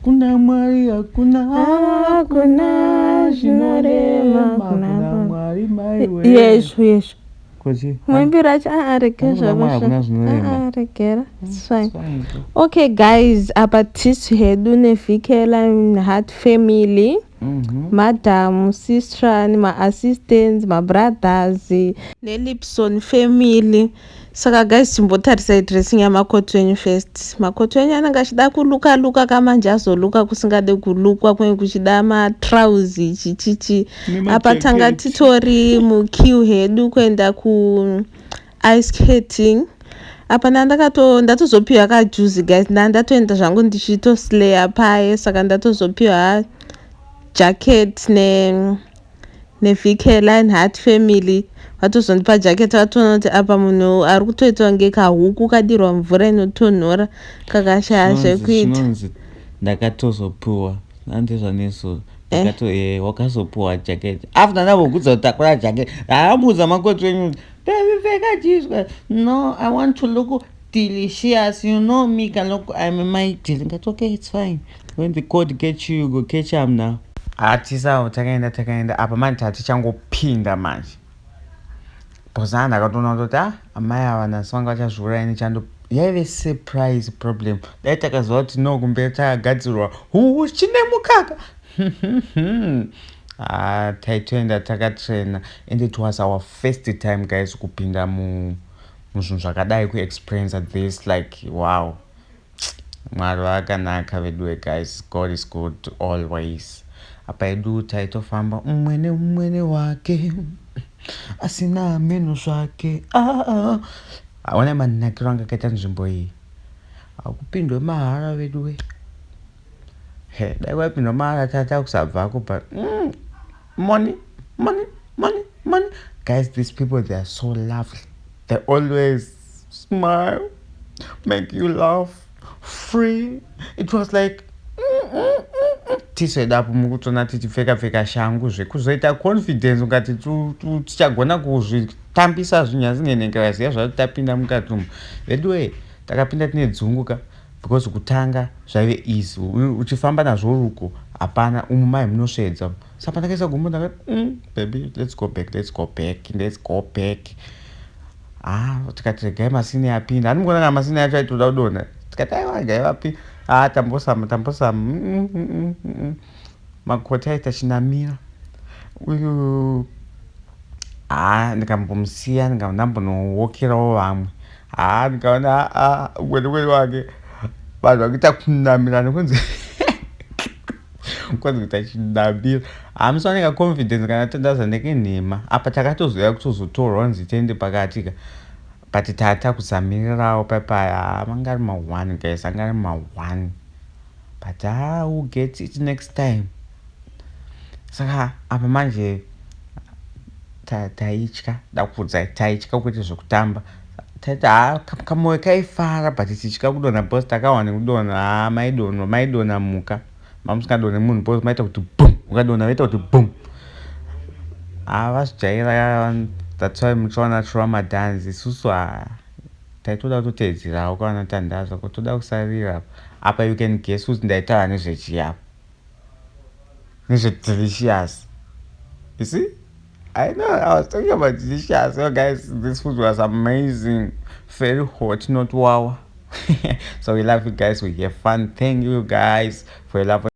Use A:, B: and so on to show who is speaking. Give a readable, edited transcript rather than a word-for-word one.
A: Kuna Mwari hakuna
B: Hakuna zvinorema
A: kuna
B: kuna
A: Mwari maiwe.
B: Yezvo, yezvo.
A: Kuti
B: Muimbiro acho aa, regera.
A: Kuna Mwari hakuna zvinorema.
B: Regera, it's fine. Okay guys, apa tisu hedu neVK Line Heart family, madam, sister, maassistants, mabrothers neLipson family. Saka guys, chimbotarisai dressing yamakoti wenyu first. Makoti wenyu anenge achida kuluka luka kamanje, azoluka kusingade kulukwa, kunge kuchida matrausi, chichichi. Apa tanga titori muqueue hedu kuenda ku ice skating. Apa ndandakato ndatozopiwa kajuzi guys, ndandatoenda zvangu ndichitoslaya paye. Saka ndatozopiwa jacket ne neVK Line Heart family. Vatozondipa jacket, vatoona kuti apa munhu ari kutoita kunge kahuku kadirwa mvura inotonhora, kakashaya zvekuita.
A: Zvinonzi ndakatozopiwa andizvaneso. Ndakato wakazopiwa jacket after ndambokudza kuti takura jacket. Ndakamuudza makoti wenyu, "Baby, pfeka jiswa." "No, I want to look delicious. You know me, can look, I'm my deal." Ngati, "Okay, it's fine. When the code get you, you go catch am now." Hatisawo takaenda, takaenda. Apa manje tatichangopinda manje because aa ndakatoona kutoti ah, amai ava nhasi vanga vachazviuraya nechando. Yaive surprise problem. Dai takaziva kuti no, kumberi takagadzirwa huhu chine mukaka, ah, taitoenda takatrena. And it was our first time guys kupinda muzvinhu zvakadai, kuexperience this. Like, wow, Mwari vakanaka veduwe guys. God is good always. Apa edu taitofamba umwe neumwe newake, asina meno zvake. Ah, ah. Aona manakiro anga akaita nzvimbo iyi. Hakupindwe mahara veduwe. He, dai waipindwa mahara tata kusabvako, but money, money, money, money. Guys, these people, they are so lovely. They always smile, make you laugh free. It was like tisoedapo mukutoona tichipfeka pfeka shangu zvekuzoita confidence ungati tichagona kuzvitambisa zvinyazingenengera ziya zvati tapinda mukati umu veduwe. Takapinda tine dzungu ka, because kutanga zvaive easy, uchifamba nazvo ruko hapana. Umu mai munosvedza, saka ndakaisa gumbo ndakati, baby, let's go back, let's go back, let's go back." Ah, tikati regai masini apinda. Handimukuona kana masini acho aitoda kudonha. Tikati aiwa, regai vapi. Ah, tambosama, tambosama. Makoti aita chinamira uyu. Ha, ndikambomusiya, ndambonowokerawo vamwe. Ha, ndikaona a umweni wake vanhu vakuita kunamira nekunzi kwanzi kuita chinamira. Hamusaoneka confidence kana tandaza nekenhema. Apa takatozoya kutozotorwa kunzi tiende pakati ka, but tata kuzamirirawo papaya. Manga ari ma1 guys, anga ari ma1, but ha, we'll get it next time. Saka apa manje taitya, dakuudzai, taitya kuita zvekutamba. Taiti ha, kamwoyo kaifara, but tichitya kudonha because takawana kudonha. Ha, maidonha, maidonha muka mamusingadonhe munhu because maita kuti bum, ukadonha vaita kuti bum. Ha, vazvijaira. That's why muchiona chiramadhanzi. Isusu ha, taitoda kutoteedzerawo kawana tandaza kutoda kusarira apa. You can guess kuti ndaitaura nezvechiyapa, nezvedelicious. You see, I know I was talking about delicious. So guys, this food was amazing, very hot, not wow. So we love you guys, we have fun. Thank you guys for your love.